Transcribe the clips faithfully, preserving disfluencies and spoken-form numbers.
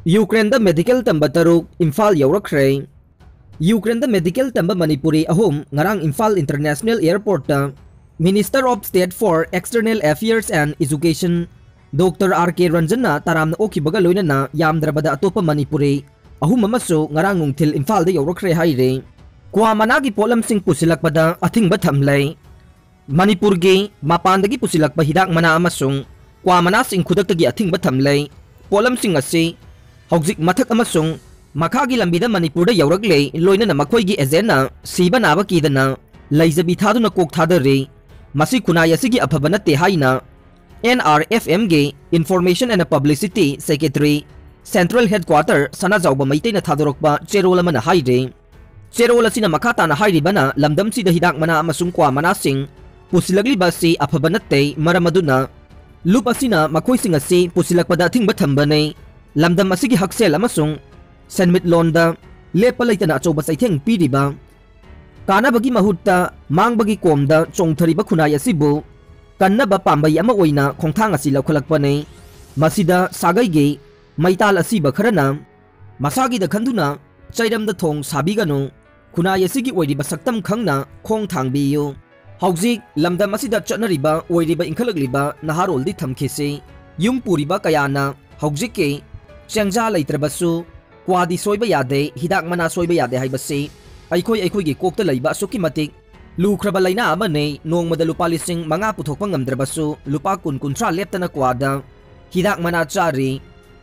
ꯌꯨꯀ꯭ꯔꯦꯟꯗ medical ꯇꯝꯕ ꯇꯔꯨꯛ Imphal ꯌꯧꯔꯛꯈ꯭ꯔꯦ꯫ ꯌꯨꯀ꯭ꯔꯦꯟꯗ medical ꯇꯝꯕ ꯃꯅꯤꯄꯨꯔꯤ ꯑꯍꯨꯝ ꯉꯔꯥꯡ ꯏꯝꯐꯥꯜ ꯏꯟꯇꯔꯅꯦꯁꯅꯦꯜ ꯑꯦꯌꯔꯄꯣꯔꯠꯇ Minister of State for External Affairs and Education, doctor R K ꯔꯟꯖꯟꯅ ꯇꯔꯥꯝꯅ ꯑꯣꯛꯈꯤꯕꯒ ꯂꯣꯏꯅꯅ ꯌꯥꯝꯗ꯭ꯔꯕꯗ ꯑꯇꯣꯞꯄ ꯃꯅꯤꯄꯨꯔꯤ ꯑꯍꯨꯝ ꯑꯃꯁꯨ ꯉꯔꯥꯡ ꯅꯨꯡꯊꯤꯜ ꯏꯝꯐꯥꯜꯗ ꯌꯧꯔꯛꯈ꯭ꯔꯦ ꯍꯥꯏꯔꯦ꯫ ꯀ꯭ꯋꯥ ꯃꯅꯥꯒꯤ ꯄꯣꯠꯂꯝꯁꯤꯡ ꯄꯨꯁꯤꯜꯂꯛꯄꯗ ꯑꯊꯤꯡꯕ ꯊꯝꯂꯦ꯫ ꯃꯅꯤꯄꯨꯔꯒꯤ ꯃꯄꯥꯟꯗꯒꯤ ꯄꯨꯁꯤꯜꯂꯛꯄ ꯍꯤꯗꯥꯛ ꯃꯅꯥ ꯑꯃꯁꯨꯡ ꯀ꯭ꯋꯥ ꯃꯅꯥꯁꯤꯡ ꯈꯨꯗꯛꯇꯒꯤ ꯑꯊꯤꯡꯕ ꯊꯝꯂꯦ꯫ ꯄꯣꯠꯂꯝꯁꯤꯡ ꯑꯁꯤ ꯍꯧꯖꯤꯛ ꯃꯊꯛ ꯑꯃꯁꯨꯡ ꯃꯈꯥꯒꯤ ꯂꯝꯕꯤꯗ ꯃꯅꯤꯄꯨꯔꯗ ꯌꯧꯔꯛꯂꯦ, ꯂꯣꯏꯅꯅ ꯃꯈꯣꯏꯒꯤ ꯑꯦꯖꯦꯟꯅ ꯁꯤꯕ ꯅꯥꯕ ꯀꯤꯗꯅ ꯂꯩꯖꯕꯤ ꯊꯥꯗꯨꯅ ꯀꯣꯛ ꯊꯥꯗꯔꯤ꯫ ꯃꯁꯤ ꯈꯨꯟꯅꯥꯏ ꯑꯁꯤꯒꯤ ꯑꯐꯕ ꯅꯠꯇꯦ ꯍꯥꯏꯅ N R F Mꯒꯤ Information and Publicity Secretary, Central Headquarter ꯁꯅꯥꯖꯥꯎꯕ ꯃꯩꯇꯩꯅ ꯊꯥꯗꯣꯔꯛꯄ ꯆꯦꯔꯣꯜ ꯑꯃꯅ ꯍꯥꯏꯔꯤ꯫ ꯆꯦꯔꯣꯜ ꯑꯁꯤꯅ ꯃꯈꯥ ꯇꯥꯅ ꯍꯥꯏꯔꯤꯕꯅ ꯂꯝꯗꯝꯁꯤꯗ ꯍꯤꯗꯥꯛ ꯃꯅꯥ ꯑꯃꯁꯨꯡ ꯀ꯭ꯋꯥ ꯃꯅꯥꯁꯤꯡ ꯄꯨꯁꯤꯜꯂꯛꯂꯤꯕ ꯑꯁꯤ ꯑꯐꯕ ꯅꯠꯇꯦ, ꯃꯔꯝ ꯑꯗꯨꯅ ꯂꯨꯞ ꯑꯁꯤꯅ ꯃꯈꯣꯏꯁꯤꯡ ꯑꯁꯤ ꯄꯨꯁꯤꯜꯂꯛꯄꯗ ꯑꯊꯤꯡꯕ ꯊꯝꯕꯅꯤ꯫ ꯂꯝꯗꯝ ꯑꯁꯤꯒꯤ ꯍꯛꯁꯦꯜ ꯑꯃꯁꯨꯡ ꯁꯦꯟꯃꯤꯠꯂꯣꯟꯗ ꯂꯦꯞꯄ ꯂꯩꯇꯅ ꯑꯆꯧꯕ ꯆꯩꯊꯦꯡ ꯄꯤꯔꯤꯕ, ꯀꯥꯟꯅꯕꯒꯤ ꯃꯍꯨꯠꯇ ꯃꯥꯡꯕꯒꯤ ꯀꯣꯝꯗ ꯆꯣꯡꯊꯔꯤꯕ ꯈꯨꯟꯅꯥꯏ ꯑꯁꯤꯕꯨ ꯀꯟꯅꯕ ꯄꯥꯝꯕꯩ ꯑꯃ ꯑꯣꯏꯅ ꯈꯣꯡꯊꯥꯡ ꯑꯁꯤ ꯂꯧꯈꯠꯂꯛꯄꯅꯤ꯫ ꯃꯁꯤꯗ ꯁꯥꯒꯩꯒꯤ ꯃꯩꯇꯥꯜ ꯑꯁꯤꯕ ꯈꯔꯅ ꯃꯁꯥꯒꯤꯗ ꯈꯟꯗꯨꯅ ꯆꯩꯔꯝꯗ ꯊꯣꯡ ꯁꯥꯕꯤꯒꯅꯨ, ꯈꯨꯟꯅꯥꯏ ꯑꯁꯤꯒꯤ ꯑꯣꯏꯔꯤꯕ ꯁꯛꯇꯝ ꯈꯪꯅ ꯈꯣꯡ ꯊꯥꯡꯕꯤꯌꯨ꯫ ꯍꯧꯖꯤꯛ ꯂꯝꯗꯝ ꯑꯁꯤꯗ ꯆꯠꯅꯔꯤꯕ ꯑꯣꯏꯔꯤꯕ ꯏꯟꯈꯠꯂꯛꯂꯤꯕ ꯅꯍꯥꯔꯣꯜꯗꯤ ꯊꯝꯈꯤꯁꯤ꯫ ꯌꯨꯝ ꯄꯨꯔꯤꯕ ꯀꯌꯥꯅ ꯍꯧꯖꯤꯛꯀꯤ ꯆꯦꯡꯖꯥ ꯂꯩꯇ꯭ꯔꯕꯁꯨ ꯀ꯭ꯋꯥꯗꯤ ꯁꯣꯏꯕ ꯌꯥꯗꯦ, ꯍꯤꯗꯥꯛ ꯃꯅꯥ ꯁꯣꯏꯕ ꯌꯥꯗꯦ ꯍꯥꯏꯕꯁꯤ ꯑꯩꯈꯣꯏ ꯑꯩꯈꯣꯏꯒꯤ ꯀꯣꯛꯇ ꯂꯩꯕ ꯑꯁꯨꯛꯀꯤ ꯃꯇꯤꯛ ꯂꯨꯈ꯭ꯔꯕ ꯂꯥꯏꯅꯥ ꯑꯃꯅꯤ꯫ ꯅꯣꯡꯃꯗ ꯂꯨꯄꯥ ꯂꯤꯁꯤꯡ ꯃꯉꯥ ꯄꯨꯊꯣꯛꯄ ꯉꯝꯗ꯭ꯔꯕꯁꯨ ꯂꯨꯄꯥ ꯀꯨꯟ ꯀꯨꯟꯊ꯭ꯔꯥ ꯂꯦꯞꯇꯅ ꯀ꯭ꯋꯥꯗ, ꯍꯤꯗꯥꯛ ꯃꯅꯥ ꯆꯥꯔꯤ꯫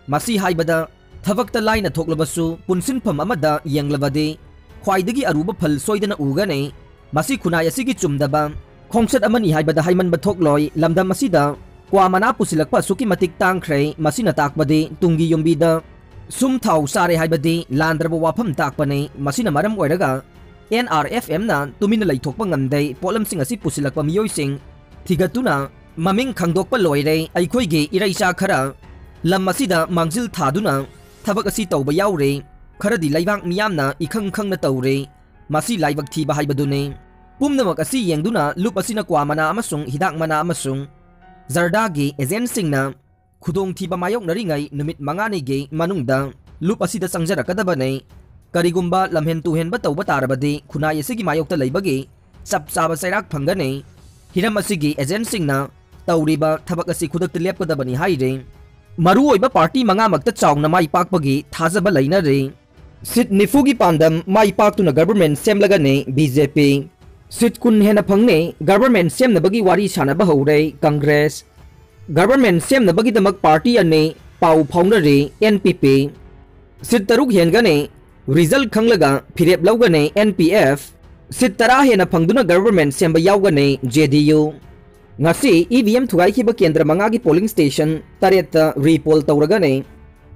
ꯃꯁꯤ ꯍꯥꯏꯕꯗ ꯊꯕꯛꯇ ꯂꯥꯏꯅ ꯊꯣꯛꯂꯕꯁꯨ ꯄꯨꯟꯁꯤꯟꯐꯝ ꯑꯃꯗ ꯌꯦꯡꯂꯕꯗꯤ ꯈ꯭ꯋꯥꯏꯗꯒꯤ ꯑꯔꯨꯕ ꯐꯜ ꯁꯣꯏꯗꯅ ꯎꯒꯅꯤ꯫ ꯃꯁꯤ ꯈꯨꯟꯅꯥꯏ ꯑꯁꯤꯒꯤ ꯆꯨꯝꯗꯕ ꯈꯣꯡꯆꯠ ꯑꯃꯅꯤ ꯍꯥꯏꯕꯗ ꯍꯥꯏꯃꯟꯕ ꯊꯣꯛꯂꯣꯏ꯫ ꯂꯝꯗꯝ ꯑꯁꯤꯗ ꯀ꯭ꯋꯥ ꯃꯅꯥ ꯄꯨꯁꯤꯜꯂꯛꯄ ꯑꯁꯨꯛꯀꯤ ꯃꯇꯤꯛ ꯇꯥꯡꯈ꯭ꯔꯦ꯫ ꯃꯁꯤꯅ ꯇꯥꯛꯄꯗꯤ ꯇꯨꯡꯒꯤ ꯌꯨꯝꯕꯤꯗ ꯁꯨꯝ ꯊꯥꯎ ꯆꯥꯔꯦ ꯍꯥꯏꯕꯗꯤ ꯂꯥꯟꯗ꯭ꯔꯕ ꯋꯥꯐꯝ ꯇꯥꯛꯄꯅꯤ꯫ ꯃꯁꯤꯅ ꯃꯔꯝ ꯑꯣꯏꯔꯒ N R F Mꯅ ꯇꯨꯃꯤꯟꯅ ꯂꯩꯊꯣꯛꯄ ꯉꯝꯗꯦ꯫ ꯄꯣꯠꯂꯝꯁꯤꯡ ꯑꯁꯤ ꯄꯨꯁꯤꯜꯂꯛꯄ ꯃꯤꯑꯣꯏꯁꯤꯡ ꯊꯤꯒꯠꯇꯨꯅ ꯃꯃꯤꯡ ꯈꯪꯗꯣꯛꯄ ꯂꯣꯏꯔꯦ꯫ ꯑꯩꯈꯣꯏꯒꯤ ꯏꯔꯩꯆꯥ ꯈꯔ ꯂꯝ ꯑꯁꯤꯗ ꯃꯥꯡꯖꯤꯜ ꯊꯥꯗꯨꯅ ꯊꯕꯛ ꯑꯁꯤ ꯇꯧꯕ ꯌꯥꯎꯔꯦ꯫ ꯈꯔꯗꯤ ꯂꯩꯕꯥꯛ ꯃꯤꯌꯥꯝꯅ ꯏꯈꯪ ꯈꯪꯅ ꯇꯧꯔꯦ꯫ ꯃꯁꯤ ꯂꯥꯏꯕꯛ ꯊꯤꯕ ꯍꯥꯏꯕꯗꯨꯅꯤ꯫ ꯄꯨꯝꯅꯃꯛ ꯑꯁꯤ ꯌꯦꯡꯗꯨꯅ ꯂꯨꯞ ꯑꯁꯤꯅ ꯀ꯭ꯋꯥ ꯃꯅꯥ ꯑꯃꯁꯨꯡ ꯍꯤꯗꯥꯛ ꯃꯅꯥ ꯑꯃꯁꯨꯡ ꯖꯔꯗꯥꯒꯤ ꯑꯦꯖꯦꯟꯁꯤꯡꯅ ꯈꯨꯗꯣꯡꯊꯤꯕ ꯃꯥꯌꯣꯛꯅꯔꯤꯉꯩ ꯅꯨꯃꯤꯠ ꯃꯉꯥꯅꯤꯒꯤ ꯃꯅꯨꯡꯗ ꯂꯨꯞ ꯑꯁꯤꯗ ꯆꯪꯖꯔꯛꯀꯗꯕꯅꯤ꯫ ꯀꯔꯤꯒꯨꯝꯕ ꯂꯝꯍꯦꯟ ꯇꯨꯍꯦꯟꯕ ꯇꯧꯕ ꯇꯥꯔꯕꯗꯤ ꯈꯨꯟꯅꯥꯏ ꯑꯁꯤꯒꯤ ꯃꯥꯌꯣꯛꯇ ꯂꯩꯕꯒꯤ ꯆꯞ ꯆꯥꯕ ꯆꯩꯔꯥꯛ ꯐꯪꯒꯅꯤ꯫ ꯍꯤꯔꯝ ꯑꯁꯤꯒꯤ ꯑꯦꯖꯦꯟꯁꯤꯡꯅ ꯇꯧꯔꯤꯕ ꯊꯕꯛ ꯑꯁꯤ ꯈꯨꯗꯛꯇ ꯂꯦꯞꯀꯗꯕꯅꯤ ꯍꯥꯏꯔꯤ꯫ ꯃꯔꯨꯑꯣꯏꯕ ꯄꯥꯔꯇꯤ ꯃꯉꯥꯃꯛꯇ ꯆꯥꯎꯅ ꯃꯥꯏ ꯄꯥꯛꯄꯒꯤ ꯊꯥꯖꯕ ꯂꯩꯅꯔꯤ꯫ ꯁꯤꯠ ꯅꯤꯐꯨꯒꯤ ꯄꯥꯟꯗꯝ ꯃꯥꯏ ꯄꯥꯛꯇꯨꯅ ꯒꯚꯔꯟꯃꯦꯟꯠ ꯁꯦꯝꯂꯒꯅꯤ ꯕꯤ ꯖꯦ ꯄꯤ꯫ ꯁꯤꯠ ꯀꯨꯟ ꯍꯦꯟꯅ ꯐꯪꯅꯤ꯫ ꯒꯚꯔꯟꯃꯦꯟꯠ ꯁꯦꯝꯅꯕꯒꯤ ꯋꯥꯔꯤ ꯁꯥꯟꯅꯕ ꯍꯧꯔꯦ ꯀꯪꯒ꯭ꯔꯦꯁ꯫ ꯒꯚꯔꯟꯃꯦꯟꯠ ꯁꯦꯝꯅꯕꯒꯤꯗꯃꯛ ꯄꯥꯔꯇꯤ ꯑꯅꯤ ꯄꯥꯎ ꯐꯥꯎꯅꯔꯤ ꯑꯦꯟ ꯄꯤ ꯄꯤ꯫ ꯁꯤꯠ ꯇꯔꯨꯛ ꯍꯦꯟꯒꯅꯤ꯫ ꯔꯤꯖꯜꯠ ꯈꯪꯂꯒ ꯐꯤꯔꯦꯞ ꯂꯧꯒꯅꯤ ꯑꯦꯟ ꯄꯤ ꯑꯦꯐ꯫ ꯁꯤꯠ ꯇꯔꯥ ꯍꯦꯟꯅ ꯐꯪꯗꯨꯅ ꯒꯚꯔꯟꯃꯦꯟꯠ ꯁꯦꯝꯕ ꯌꯥꯎꯒꯅꯤ ꯖꯦ ꯗꯤ ꯌꯨ꯫ ꯉꯁꯤ ꯏ ꯚꯤ ꯑꯦꯝ ꯊꯨꯒꯥꯏꯈꯤꯕ ꯀꯦꯟꯗ꯭ꯔ ꯃꯉꯥꯒꯤ ꯄꯣꯂꯤꯡ ꯁ꯭ꯇꯦꯁꯟ ꯇꯔꯦꯠꯇ ꯔꯤꯄꯣꯜ ꯇꯧꯔꯒꯅꯤ꯫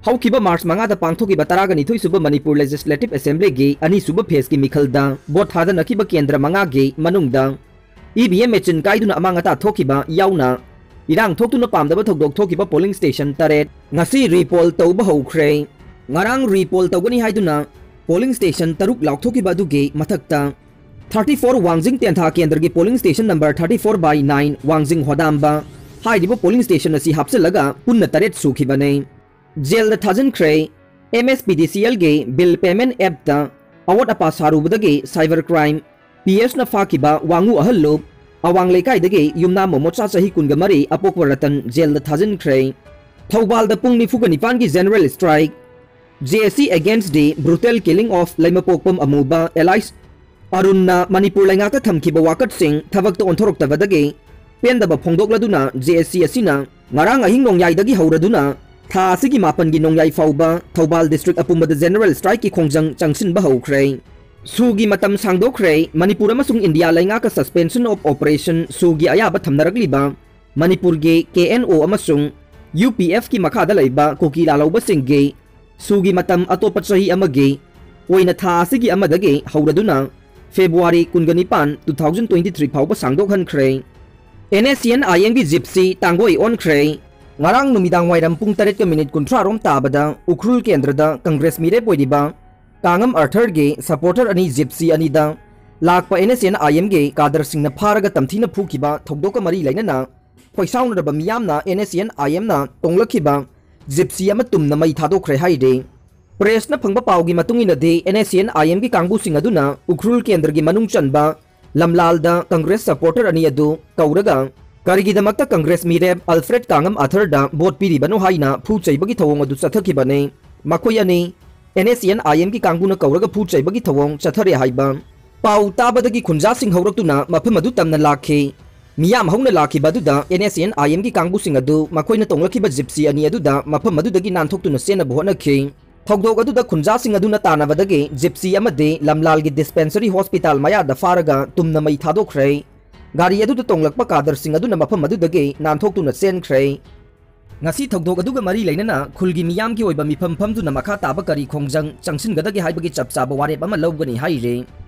ꯍꯧꯈꯤꯕ ꯃꯥꯔꯆ ꯃꯉꯥꯗ ꯄꯥꯡꯊꯣꯛꯈꯤꯕ ꯇꯔꯥꯒ ꯅꯤꯊꯣꯏ ꯁꯨꯕ ꯃꯅꯤꯄꯨꯔ ꯂꯦꯖꯤꯁꯂꯦꯇꯤꯚ ꯑꯦꯁꯦꯝꯕ꯭ꯂꯤꯒꯤ ꯑꯅꯤꯁꯨꯕ ꯐꯦꯖꯀꯤ ꯃꯤꯈꯜꯗ ꯚꯣꯠ ꯊꯥꯗꯅꯈꯤꯕ ꯀꯦꯟꯗ꯭ꯔ ꯃꯉꯥꯒꯤ ꯃꯅꯨꯡꯗ ꯏ ꯚꯤ ꯑꯦꯝ ꯃꯦꯆꯤꯟ ꯀꯥꯏꯗꯨꯅ ꯑꯃꯥꯡ ꯑꯇꯥ ꯊꯣꯛꯈꯤꯕ ꯌꯥꯎꯅ ꯏꯔꯥꯡ ꯊꯣꯛꯇꯨꯅ ꯄꯥꯝꯗꯕ ꯊꯧꯗꯣꯛ ꯊꯣꯛꯈꯤꯕ ꯄꯣꯂꯤꯡ ꯁ꯭ꯇꯦꯁꯟ ꯇꯔꯦꯠ ꯉꯁꯤ ꯔꯤꯄꯣꯜ ꯇꯧꯕ ꯍꯧꯈ꯭ꯔꯦ꯫ ꯉꯔꯥꯡ ꯔꯤꯄꯣꯜ ꯇꯧꯒꯅꯤ ꯍꯥꯏꯗꯨꯅ ꯄꯣꯂꯤꯡ ꯁ꯭ꯇꯦꯁꯟ ꯇꯔꯨꯛ ꯂꯥꯎꯊꯣꯛꯈꯤꯕ ꯑꯗꯨꯒꯤ ꯃꯊꯛꯇ ꯊꯥꯔꯇꯤ ꯐꯣꯔ ꯋꯥꯡꯖꯤꯡ ꯇꯦꯟꯊꯥ ꯀꯦꯟꯗ꯭ꯔꯒꯤ polling station number thirty four by nine ꯋꯥꯡꯖꯤꯡ ꯍꯣꯗꯥꯝꯕ ꯍꯥꯏꯔꯤꯕ ꯄꯣꯂꯤꯡ ꯁ꯭ꯇꯦꯁꯟ ꯑꯁꯤ ꯍꯥꯞꯆꯤꯜꯂꯒ ꯄꯨꯟꯅ ꯇꯔꯦꯠ ꯁꯨꯈꯤꯕꯅꯤ꯫ ꯖꯦꯜꯗ ꯊꯥꯖꯤꯟꯈ꯭ꯔꯦ꯫ ꯑꯦꯝ ꯑꯦꯁ ꯄꯤ ꯗꯤ ꯁꯤ ꯑꯦꯜꯒꯤ ꯕꯤꯜ ꯄꯦꯃꯦꯟꯠ ꯑꯦꯞꯇ ꯑꯋꯥꯠ ꯑꯄꯥ ꯁꯥꯔꯨꯕꯗꯒꯤ ꯁꯥꯏꯕꯔ ꯀ꯭ꯔꯥꯏꯝ ꯄꯤ ꯑꯦꯁꯅ ꯐꯥꯈꯤꯕ ꯋꯥꯉꯨ ꯑꯍꯜ ꯂꯨꯞ ꯑꯋꯥꯡ ꯂꯩꯀꯥꯏꯗꯒꯤ ꯌꯨꯝꯅꯥꯝ ꯃꯣꯃꯣꯆꯥ ꯆꯍꯤ ꯀꯨꯟꯒ ꯃꯔꯤ ꯑꯄꯣꯛꯄ ꯔꯇꯟ ꯖꯦꯜꯗ ꯊꯥꯖꯤꯟꯈ꯭ꯔꯦ꯫ ꯊꯧꯕꯥꯜꯗ ꯄꯨꯡ ꯅꯤꯐꯨꯒ ꯅꯤꯄꯥꯟꯒꯤ ꯖꯦꯅꯔꯦꯜ ꯁ꯭ꯇ꯭ꯔꯥꯏꯛ꯫ ꯖꯦ ꯑꯦ ꯁꯤ against the brutal killing of ꯂꯩꯃꯄꯣꯛꯄꯝ ꯑꯃꯨꯕ alias ꯑꯔꯨꯟꯅ ꯃꯅꯤꯄꯨꯔ ꯂꯩꯉꯥꯛꯇ ꯊꯝꯈꯤꯕ ꯋꯥꯀꯠꯁꯤꯡ ꯊꯕꯛꯇ ꯑꯣꯟꯊꯣꯔꯛꯇꯕꯗꯒꯤ ꯄꯦꯟꯗꯕ ꯐꯣꯡꯗꯣꯛꯂꯗꯨꯅ ꯖꯦ ꯑꯦ ꯁꯤ ꯑꯁꯤꯅ ꯉꯔꯥꯡ ꯑꯍꯤꯡ ꯅꯣꯡꯌꯥꯏꯗꯒꯤ ꯍꯧꯔꯗꯨꯅ ꯊꯥ ꯑꯁꯤꯒꯤ ꯃꯥꯄꯟꯒꯤ ꯅꯣꯡꯌꯥꯏ ꯐꯥꯎꯕ ꯊꯧꯕꯥꯜ ꯗꯤꯁꯇ꯭ꯔꯤꯛ ꯑꯄꯨꯝꯕꯗ ꯖꯦꯅꯔꯦꯜ ꯁ꯭ꯇ꯭ꯔꯥꯏꯛꯀꯤ ꯈꯣꯡꯖꯪ ꯆꯪꯁꯤꯟꯕ ꯍꯧꯈ꯭ꯔꯦ꯫ ꯁꯨꯒꯤ ꯃꯇꯝ ꯁꯥꯡꯗꯣꯛꯈ꯭ꯔꯦ꯫ ꯃꯅꯤꯄꯨꯔ ꯑꯃꯁꯨꯡ ꯏꯟꯗꯤꯌꯥ ꯂꯩꯉꯥꯛꯀ suspension of operation ꯁꯨꯒꯤ ꯑꯌꯥꯕ ꯊꯝꯅꯔꯛꯂꯤꯕ ꯃꯅꯤꯄꯨꯔꯒꯤ ꯀꯦ ꯑꯦꯟ ꯑꯣ ꯑꯃꯁꯨꯡ ꯌꯨ ꯄꯤ ꯑꯦꯐꯀꯤ ꯃꯈꯥꯗ ꯂꯩꯕ ꯀꯨꯀꯤ ꯂꯥꯜꯍꯧꯕꯁꯤꯡꯒꯤ ꯁꯨꯒꯤ ꯃꯇꯝ ꯑꯇꯣꯞꯄ ꯆꯍꯤ ꯑꯃꯒꯤ ꯑꯣꯏꯅ ꯊꯥ ꯑꯁꯤꯒꯤ ꯑꯃꯗꯒꯤ ꯍꯧꯔꯗꯨꯅ ꯐꯦꯕ꯭ꯔꯨꯋꯥꯔꯤ ꯀꯨꯟꯒ ꯅꯤꯄꯥꯟ, two thousand twenty-three ꯐꯥꯎꯕ ꯁꯥꯡꯗꯣꯛꯍꯟꯈ꯭ꯔꯦ꯫ ꯑꯦꯟ ꯑꯦꯁ ꯁꯤ ꯑꯦꯟ ꯑꯥꯏ ꯑꯦꯝꯒꯤ ꯖꯤꯞꯁꯤ ꯇꯥꯡꯒꯣꯏ ꯑꯣꯟꯈ꯭ꯔꯦ꯫ ꯉꯔꯥꯡ ꯅꯨꯃꯤꯗꯥꯡ ꯋꯥꯏꯔꯝ ꯄꯨꯡ ꯇꯔꯦꯠꯀ ꯃꯤꯅꯤꯠ ꯀꯨꯟꯊ꯭ꯔꯥ ꯔꯣꯝ ꯇꯥꯕꯗ ꯎꯈ꯭ꯔꯨꯜ ꯀꯦꯟꯗ꯭ꯔꯗ ꯀꯪꯒ꯭ꯔꯦꯁ ꯃꯤꯔꯦꯞ ꯑꯣꯏꯔꯤꯕ ꯀꯥꯉꯝ ꯑꯔꯊꯔꯒꯤ ꯁꯄꯣꯔꯇꯔ ꯑꯅꯤ ꯖꯤꯞꯁꯤ ꯑꯅꯤꯗ ꯂꯥꯛꯄ ꯑꯦꯟ ꯑꯦꯁ ꯑꯦꯟ ꯑꯥꯏ ꯑꯦꯝꯒꯤ ꯀꯥꯗꯔꯁꯤꯡꯅ ꯐꯥꯔꯒ ꯇꯝꯊꯤꯅ ꯐꯨꯈꯤꯕ ꯊꯧꯗꯣꯛꯀ ꯃꯔꯤ ꯂꯩꯅꯅ ꯈꯣꯏꯁꯥꯎꯅꯔꯕ ꯃꯤꯌꯥꯝꯅ NSCN-IMꯅ ꯇꯣꯡꯂꯛꯈꯤꯕ ꯖꯤꯞꯁꯤ ꯑꯃ ꯇꯨꯝꯅ ꯃꯩ ꯊꯥꯗꯣꯛꯈ꯭ꯔꯦ ꯍꯥꯏꯔꯤ꯫ ꯄ꯭ꯔꯦꯁꯅ ꯐꯪꯕ ꯄꯥꯎꯒꯤ ꯃꯇꯨꯡ ꯏꯟꯅꯗꯤ, NSCN-IMꯒꯤ ꯀꯥꯡꯕꯨꯁꯤꯡ ꯑꯗꯨꯅ ꯎꯈ꯭ꯔꯨꯜ ꯀꯦꯟꯗ꯭ꯔꯒꯤ ꯃꯅꯨꯡ ꯆꯟꯕ ꯂꯝꯂꯥꯜꯗ ꯀꯪꯒ꯭ꯔꯦꯁ ꯁꯄꯣꯔꯇꯔ ꯑꯅꯤ ꯑꯗꯨ ꯀꯧꯔꯒ ꯀꯔꯤꯒꯤꯗꯃꯛꯇ ꯀꯪꯒ꯭ꯔꯦꯁ ꯃꯤꯔꯦꯞ ꯑꯜꯐ꯭ꯔꯦꯗ ꯀꯥꯡꯉꯝ ꯑꯥꯊꯔꯗ ꯚꯣꯠ ꯄꯤꯔꯤꯕꯅꯣ ꯍꯥꯏꯅ ꯐꯨ ꯆꯩꯕꯒꯤ ꯊꯧꯑꯣꯡ ꯑꯗꯨ ꯆꯠꯊꯈꯤꯕꯅꯤ꯫ ꯃꯈꯣꯏ ꯑꯅꯤ NSCN-IMꯒꯤ ꯀꯥꯡꯕꯨꯅ ꯀꯧꯔꯒ ꯐꯨ ꯆꯩꯕꯒꯤ ꯊꯧꯑꯣꯡ ꯆꯠꯊꯔꯦ ꯍꯥꯏꯕ ꯄꯥꯎ ꯇꯥꯕꯗꯒꯤ ꯈꯨꯟꯖꯥꯁꯤꯡ ꯍꯧꯔꯛꯇꯨꯅ ꯃꯐꯝ ꯑꯗꯨ ꯇꯝꯅ ꯂꯥꯛꯈꯤ꯫ ꯃꯤꯌꯥꯝ ꯍꯧꯅ ꯂꯥꯛꯈꯤꯕ ꯑꯗꯨꯗ NSCN-IMꯒꯤ ꯀꯥꯡꯕꯨꯁꯤꯡ ꯑꯗꯨ ꯃꯈꯣꯏꯅ ꯇꯣꯡꯂꯛꯈꯤꯕ ꯖꯤꯞꯁꯤ ꯑꯅꯤ ꯑꯗꯨꯗ ꯃꯐꯝ ꯑꯗꯨꯗꯒꯤ ꯅꯥꯟꯊꯣꯛꯇꯨꯅ ꯆꯦꯟꯅꯕ ꯍꯣꯠꯅꯈꯤ꯫ ꯊꯧꯗꯣꯛ ꯑꯗꯨꯗ ꯈꯨꯟꯖꯥꯁꯤꯡ ꯑꯗꯨꯅ ꯇꯥꯟꯅꯕꯗꯒꯤ ꯖꯤꯞꯁꯤ ꯑꯃꯗꯤ ꯂꯝꯂꯥꯜꯒꯤ ꯗꯤꯁꯄꯦꯟꯁꯔꯤ ꯍꯣꯁꯄꯤꯇꯥꯜ ꯃꯌꯥꯗ ꯐꯥꯔꯒ ꯇꯨꯝꯅ ꯃꯩ ꯊꯥꯗꯣꯛꯈ꯭ꯔꯦ꯫ ꯒꯥꯔꯤ ꯑꯗꯨꯗ ꯇꯣꯡꯂꯛꯄ ꯀꯥꯗꯔꯁꯤꯡ ꯑꯗꯨꯅ ꯃꯐꯝ ꯑꯗꯨꯗꯒꯤ ꯅꯥꯟꯊꯣꯛꯇꯨꯅ ꯆꯦꯟꯈ꯭ꯔꯦ꯫ ꯉꯁꯤ ꯊꯧꯗꯣꯛ ꯑꯗꯨꯒ ꯃꯔꯤ ꯂꯩꯅꯅ ꯈꯨꯜꯒꯤ ꯃꯤꯌꯥꯝꯒꯤ ꯑꯣꯏꯕ ꯃꯤꯐꯝ ꯐꯝꯗꯨꯅ ꯃꯈꯥ ꯇꯥꯕ ꯀꯔꯤ ꯈꯣꯡꯖꯪ ꯆꯪꯁꯤꯟꯒꯗꯒꯦ ꯍꯥꯏꯕꯒꯤ ꯆꯞ ꯆꯥꯕ ꯋꯥꯔꯦꯞ ꯑꯃ ꯂꯧꯒꯅꯤ ꯍꯥꯏꯔꯤ꯫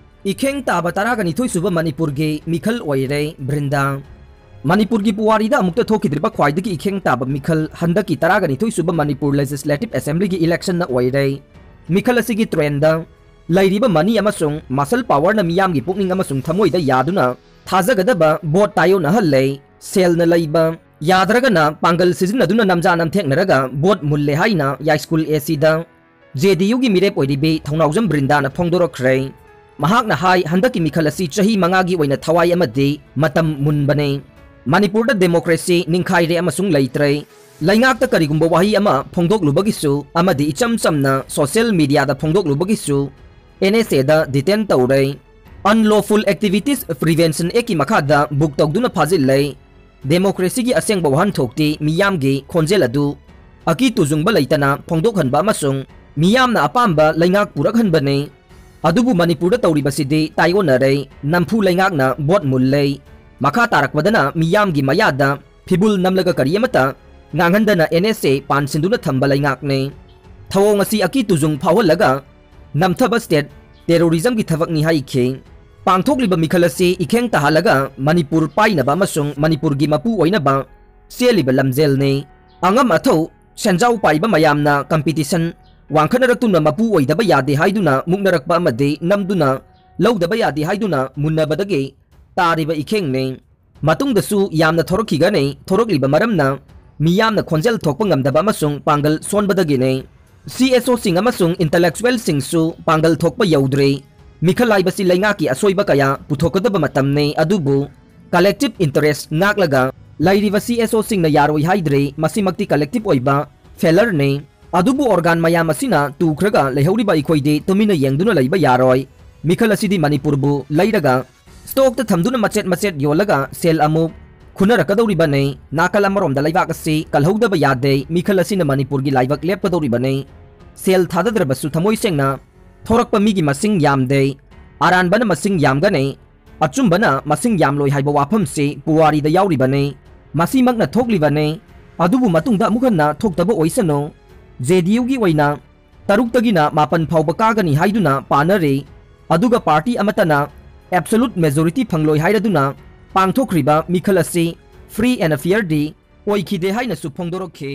ꯏꯈꯦꯡ ꯇꯥꯕ ꯇꯔꯥꯒ ꯅꯤꯊꯣꯏ ꯁꯨꯕ ꯃꯅꯤꯄꯨꯔꯒꯤ ꯃꯤꯈꯜ ꯑꯣꯏꯔꯦ ꯕ꯭ꯔꯤꯟꯗꯥ꯫ ꯃꯅꯤꯄꯨꯔꯒꯤ ꯄꯨꯋꯥꯔꯤꯗ ꯑꯃꯨꯛꯇ ꯊꯣꯛꯈꯤꯗ꯭ꯔꯤꯕ ꯈ꯭ꯋꯥꯏꯗꯒꯤ ꯏꯈꯦꯡ ꯇꯥꯕ ꯃꯤꯈꯜ ꯍꯟꯗꯛꯀꯤ ꯇꯔꯥꯒ ꯅꯤꯊꯣꯏ ꯁꯨꯕ ꯃꯅꯤꯄꯨꯔ ꯂꯦꯖꯤꯁꯂꯦꯇꯤꯚ ꯑꯦꯁꯦꯝꯕ꯭ꯂꯤꯒꯤ ꯏꯂꯦꯛꯁꯟꯅ ꯑꯣꯏꯔꯦ꯫ ꯃꯤꯈꯜ ꯑꯁꯤꯒꯤ ꯇ꯭ꯔꯦꯟꯗ ꯂꯩꯔꯤꯕ ꯃꯅꯤ ꯑꯃꯁꯨꯡ ꯃꯁꯜ ꯄꯥꯋꯔꯅ ꯃꯤꯌꯥꯝꯒꯤ ꯄꯨꯛꯅꯤꯡ ꯑꯃꯁꯨꯡ ꯊꯃꯣꯏꯗ ꯌꯥꯗꯨꯅ ꯊꯥꯖꯒꯗꯕ ꯚꯣꯠ ꯇꯥꯏꯑꯣꯟꯅꯍꯜꯂꯦ꯫ ꯁꯦꯜꯅ ꯂꯩꯕ, ꯌꯥꯗ꯭ꯔꯒꯅ ꯄꯥꯡꯒꯜ ꯁꯤꯖꯤꯟꯅꯗꯨꯅ ꯅꯝꯖꯥ ꯅꯝꯊꯦꯛꯅꯔꯒ ꯚꯣꯠ ꯃꯨꯜꯂꯦ ꯍꯥꯏꯅ ꯌꯥꯏꯁ꯭ꯀꯨꯜ ACꯗ JDUꯒꯤ ꯃꯤꯔꯦꯞ ꯑꯣꯏꯔꯤꯕꯤ ꯊꯧꯅꯥꯎꯖꯝ ꯕ꯭ꯔꯤꯟꯗꯥꯅ ꯐꯣꯡꯗꯣꯔꯛꯈ꯭ꯔꯦ꯫ ꯃꯍꯥꯛꯅ ꯍꯥꯏ, ꯍꯟꯗꯛꯀꯤ ꯃꯤꯈꯜ ꯑꯁꯤ ꯆꯍꯤ ꯃꯉꯥꯒꯤ ꯑꯣꯏꯅ ꯊꯋꯥꯏ ꯑꯃꯗꯤ ꯃꯇꯝ ꯃꯨꯟꯕꯅꯤ꯫ ꯃꯅꯤꯄꯨꯔꯗ ꯗꯦꯃꯣꯀ꯭ꯔꯦꯁꯤ ꯅꯤꯡꯈꯥꯏꯔꯦ ꯑꯃꯁꯨꯡ ꯂꯩꯇ꯭ꯔꯦ꯫ ꯂꯩꯉꯥꯛꯇ ꯀꯔꯤꯒꯨꯝꯕ ꯋꯥꯍꯩ ꯑꯃ ꯐꯣꯡꯗꯣꯛꯂꯨꯕꯒꯤꯁꯨ ꯑꯃꯗꯤ ꯏꯆꯝ ꯆꯝꯅ ꯁꯣꯁꯤꯌꯦꯜ ꯃꯤꯗꯤꯌꯥꯗ ꯐꯣꯡꯗꯣꯛꯂꯨꯕꯒꯤꯁꯨ NSAꯗ ꯗꯤꯇꯦꯟ ꯇꯧꯔꯦ꯫ Unlawful Activities Prevention Actꯀꯤ ꯃꯈꯥꯗ ꯕꯨꯛ ꯇꯧꯗꯨꯅ ꯐꯥꯖꯤꯜꯂꯦ꯫ ꯗꯦꯃꯣꯀ꯭ꯔꯦꯁꯤꯒꯤ ꯑꯁꯦꯡꯕ ꯋꯥꯍꯟꯊꯣꯛꯇꯤ ꯃꯤꯌꯥꯝꯒꯤ ꯈꯣꯟꯖꯦꯜ ꯑꯗꯨ ꯑꯀꯤ ꯇꯨꯖꯨꯡꯕ ꯂꯩꯇꯅ ꯐꯣꯡꯗꯣꯛꯍꯟꯕ ꯑꯃꯁꯨꯡ ꯃꯤꯌꯥꯝꯅ ꯑꯄꯥꯝꯕ ꯂꯩꯉꯥꯛ ꯄꯨꯔꯛꯍꯟꯕꯅꯤ꯫ ꯑꯗꯨꯕꯨ ꯃꯅꯤꯄꯨꯔꯗ ꯇꯧꯔꯤꯕꯁꯤꯗꯤ ꯇꯥꯏꯑꯣꯟꯅꯔꯦ, ꯅꯝꯐꯨ ꯂꯩꯉꯥꯛꯅ ꯚꯣꯠ ꯃꯨꯜꯂꯦ꯫ ꯃꯈꯥ ꯇꯥꯔꯛꯄꯗꯅ ꯃꯤꯌꯥꯝꯒꯤ ꯃꯌꯥꯗ ꯐꯤꯕꯨꯜ ꯅꯝꯂꯒ ꯀꯔꯤ ꯑꯃꯠꯇ ꯉꯥꯡꯍꯟꯗꯅ NSA ꯄꯥꯟꯁꯤꯟꯗꯨꯅ ꯊꯝꯕ ꯂꯩꯉꯥꯛꯅꯤ꯫ ꯊꯧꯑꯣꯡ ꯑꯁꯤ ꯑꯀꯤ ꯇꯨꯖꯨꯡ ꯐꯥꯎꯍꯜꯂꯒ ꯅꯝꯊꯕ state terrorismꯒꯤ ꯊꯕꯛꯅꯤ ꯍꯥꯏꯈꯤ꯫ ꯄꯥꯡꯊꯣꯛꯂꯤꯕ ꯃꯤꯈꯜ ꯑꯁꯤ ꯏꯈꯦꯡ ꯇꯥꯍꯜꯂꯒ ꯃꯅꯤꯄꯨꯔ ꯄꯥꯏꯅꯕ ꯑꯃꯁꯨꯡ ꯃꯅꯤꯄꯨꯔꯒꯤ ꯃꯄꯨ ꯑꯣꯏꯅꯕ ꯆꯦꯜꯂꯤꯕ ꯂꯝꯖꯦꯜꯅꯤ꯫ ꯑꯉꯝ ꯑꯊꯧ ꯁꯦꯟꯖꯥꯎ ꯄꯥꯏꯕ ꯃꯌꯥꯝꯅ competition ꯋꯥꯡꯈꯠꯅꯔꯛꯇꯨꯅ ꯃꯄꯨ ꯑꯣꯏꯗꯕ ꯌꯥꯗꯦ ꯍꯥꯏꯗꯨꯅ ꯃꯨꯛꯅꯔꯛꯄ ꯑꯃꯗꯤ ꯅꯝꯗꯨꯅ ꯂꯧꯗꯕ ꯌꯥꯗꯦ ꯍꯥꯏꯗꯨꯅ ꯃꯨꯟꯅꯕꯗꯒꯤ ꯇꯥꯔꯤꯕ ꯏꯈꯦꯡꯅꯤ꯫ ꯃꯇꯨꯡꯗꯁꯨ ꯌꯥꯝꯅ ꯊꯣꯔꯛꯈꯤꯒꯅꯤ꯫ ꯊꯣꯔꯛꯂꯤꯕ ꯃꯔꯝꯅ ꯃꯤꯌꯥꯝꯅ ꯈꯣꯟꯖꯦꯜ ꯊꯣꯛꯄ ꯉꯝꯗꯕ ꯑꯃꯁꯨꯡ ꯄꯥꯡꯒꯜ ꯁꯣꯟꯕꯗꯒꯤꯅꯤ꯫ ꯁꯤ ꯑꯦꯁ ꯑꯣꯁꯤꯡ ꯑꯃꯁꯨꯡ ꯏꯟꯇꯂꯦꯛꯆꯨꯋꯦꯜꯁꯤꯡꯁꯨ ꯄꯥꯡꯒꯜ ꯊꯣꯛꯄ ꯌꯧꯗ꯭ꯔꯤ꯫ ꯃꯤꯈꯜ ꯍꯥꯏꯕꯁꯤ ꯂꯩꯉꯥꯛꯀꯤ ꯑꯁꯣꯏꯕ ꯀꯌꯥ ꯄꯨꯊꯣꯛꯀꯗꯕ ꯃꯇꯝꯅꯤ, ꯑꯗꯨꯕꯨ ꯀꯂꯦꯛꯇꯤꯚ ꯏꯟꯇꯔꯦꯁ ꯉꯥꯛꯂꯒ ꯂꯩꯔꯤꯕ ꯁꯤ ꯑꯦꯁ ꯑꯣꯁꯤꯡꯅ ꯌꯥꯔꯣꯏ ꯍꯥꯏꯗ꯭ꯔꯤ꯫ ꯃꯁꯤꯃꯛꯇꯤ ꯀꯂꯦꯛꯇꯤꯚ ꯑꯣꯏꯕ ꯐꯦꯂꯔꯅꯤ꯫ ꯑꯗꯨꯕꯨ ꯑꯣꯔꯒꯥꯟ ꯃꯌꯥꯝ ꯑꯁꯤꯅ ꯇꯨꯈ꯭ꯔꯒ ꯂꯩꯍꯧꯔꯤꯕ ꯑꯩꯈꯣꯏꯗꯤ ꯇꯨꯃꯤꯟꯅ ꯌꯦꯡꯗꯨꯅ ꯂꯩꯕ ꯌꯥꯔꯣꯏ꯫ ꯃꯤꯈꯜ ꯑꯁꯤꯗꯤ ꯃꯅꯤꯄꯨꯔꯕꯨ ꯂꯩꯔꯒ ꯁ꯭ꯇꯣꯛꯇ ꯊꯝꯗꯨꯅ ꯃꯆꯦꯠ ꯃꯆꯦꯠ ꯌꯣꯜꯂꯒ ꯁꯦꯜ ꯑꯃꯨꯛ ꯈꯨꯟꯅꯔꯛꯀꯗꯧꯔꯤꯕꯅꯤ꯫ ꯅꯥꯀꯜ ꯑꯃꯔꯣꯝꯗ ꯂꯩꯕꯥꯛ ꯑꯁꯤ ꯀꯜꯍꯧꯗꯕ ꯌꯥꯗꯦ꯫ ꯃꯤꯈꯜ ꯑꯁꯤꯅ ꯃꯅꯤꯄꯨꯔꯒꯤ ꯂꯥꯏꯕꯛ ꯂꯦꯞꯀꯗꯧꯔꯤꯕꯅꯤ꯫ ꯁꯦꯜ ꯊꯥꯗꯗ꯭ꯔꯕꯁꯨ ꯊꯃꯣꯏ ꯁꯦꯡꯅ ꯊꯣꯔꯛꯄ ꯃꯤꯒꯤ ꯃꯁꯤꯡ ꯌꯥꯝꯗꯦ꯫ ꯑꯔꯥꯟꯕꯅ ꯃꯁꯤꯡ ꯌꯥꯝꯒꯅꯤ, ꯑꯆꯨꯝꯕꯅ ꯃꯁꯤꯡ ꯌꯥꯝꯂꯣꯏ ꯍꯥꯏꯕ ꯋꯥꯐꯝꯁꯤ ꯄꯨꯋꯥꯔꯤꯗ ꯌꯥꯎꯔꯤꯕꯅꯤ꯫ ꯃꯁꯤꯃꯛꯅ ꯊꯣꯛꯂꯤꯕꯅꯤ꯫ ꯑꯗꯨꯕꯨ ꯃꯇꯨꯡꯗ ꯑꯃꯨꯛ ꯍꯟꯅ ꯊꯣꯛꯇꯕ ꯑꯣꯏꯁꯅꯨ꯫ ꯖꯦ ꯗꯤ ꯌꯨꯒꯤ ꯑꯣꯏꯅ ꯇꯔꯨꯛꯇꯒꯤꯅ ꯃꯥꯄꯟ ꯐꯥꯎꯕ ꯀꯥꯒꯅꯤ ꯍꯥꯏꯗꯨꯅ ꯄꯥꯅꯔꯤ꯫ ꯑꯗꯨꯒ ꯄꯥꯔꯇꯤ ꯑꯃꯠꯇꯅ ꯑꯦꯕꯁꯣꯂꯨꯠ ꯃꯦꯖꯣꯔꯤꯇꯤ ꯐꯪꯂꯣꯏ ꯍꯥꯏꯔꯗꯨꯅ ꯄꯥꯡꯊꯣꯛꯈ꯭ꯔꯤꯕ ꯃꯤꯈꯜ ꯑꯁꯤ ꯐ꯭ꯔꯤ ꯑꯦꯟ ꯐꯤꯌꯔꯗꯤ ꯑꯣꯏꯈꯤꯗꯦ ꯍꯥꯏꯅꯁꯨ ꯐꯣꯡꯗꯣꯔꯛꯈꯤ꯫